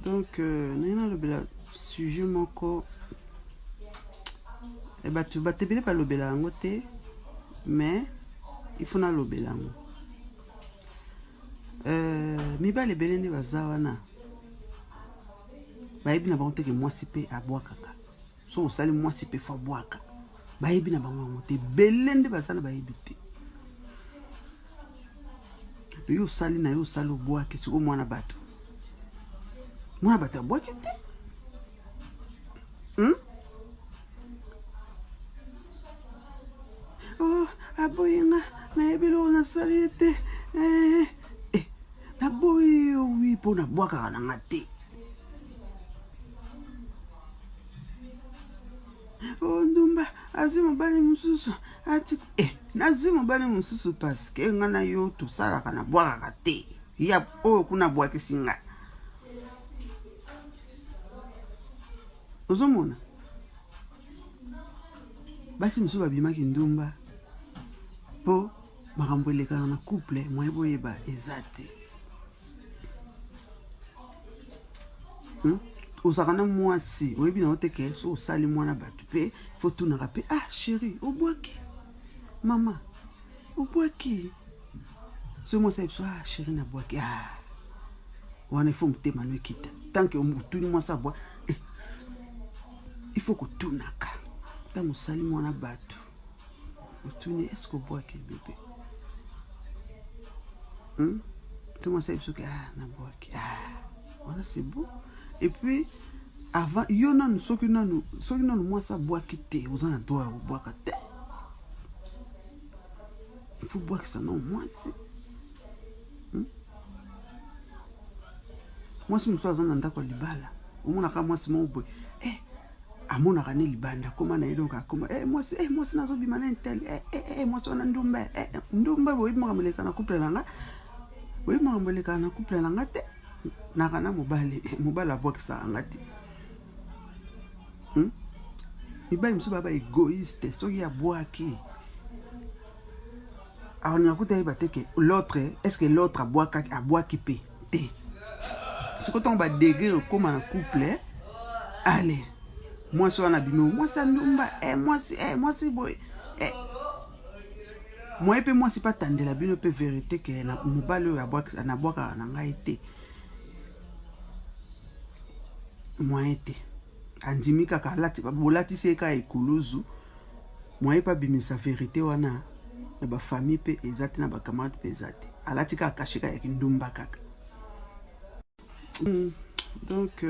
Donc ndenge nalobela sujet moko, bato bato ebele balobela yango te, mais il faut nalobela yango. Mibali ebele nde baza wana, bayebi na bango te ke mwasi mpe abwakaka. So osali mwasi mpe faut abwaka, bayebi na bango yango te. Ebele nde baza na bayebi te. Yo osali na yo, osali, obwaki. Sikoyo mwana bato, mwana bato abwaki te, Oh, aboyi nga, nayebi eloko nasali ye te. Eh, naboyi yo wi mpo nabwakaka na nga te. Oh, ndumba, azwi mobali mosusu ati. Eh, nazwi mobali mosusu parce que nga na yo tosalaka, nabwakaka te. Ya oyo kuna abwakisi nga. Ozomona basi mosusu babimaki ndumba mpo makambo elekaka na couple, moye boyeba eza te, Ozalaka na mwasi, oyebi na yo te ke so osali mwana bato mpe faut tunaka mpe: "Ah chéri, obwaki? Mama, obwaki?" So mwasi ayebi so: "Ah chéri, nabwaki." Ah wana il faut motema no ekita. Tant que otuni mwasi abwa, eh, il faut kotunaka. Ntango osali mwana bato, otuni: "Est ce que obwaki, bébé?" To mwasi ayebi soki: "Ah, nabwaki." Ah wana c'est beau. Et puis avant yo nanu, soki nanu mwasi abwaki te, oza na droit ya kobwaka te. Il faut bwakisa nano mwasi, Mwasi mosusu aza na ndako ya libala, omonaka mwasi moko boye, eh, amonaka ne libanda, akóma na ye, donc akóma: "Eh, mwasi, eh, mwasi nazobima na un tel, eh, eh, eh, mwasi wana ndumba, eh, eh, ndumba." Boyebi makambo eleka na couple na nga, boyebi makambo elekaka na couple na nga te. Naka na mobali, mobali abwakisaka nga te, Mibali mosusu baa ba égoïste. Soki abwaki, akolinga kuta yeba te ke l'autre, est ce que l'autre abwakaki, abwaki mpe te. Soki ntango ba degré ekóma na couple, ale mwasi wana abimi mwasi ya ndumba, eh, mwasi, eh, mwasi boye, eh. Moye mpe mwasi mpe atandela bino mpe vérité ke na mobali oyo nabwakaka na ngai te, moye te. Andimi kaka, alati, bolatisi ye kaka ekuluzu. Moye mpe abimisa vérité wana na ba famille mpe eza te, na ba camarade mpe eza te. Alati kaka cachet kaka ya kindumba kaka. Donc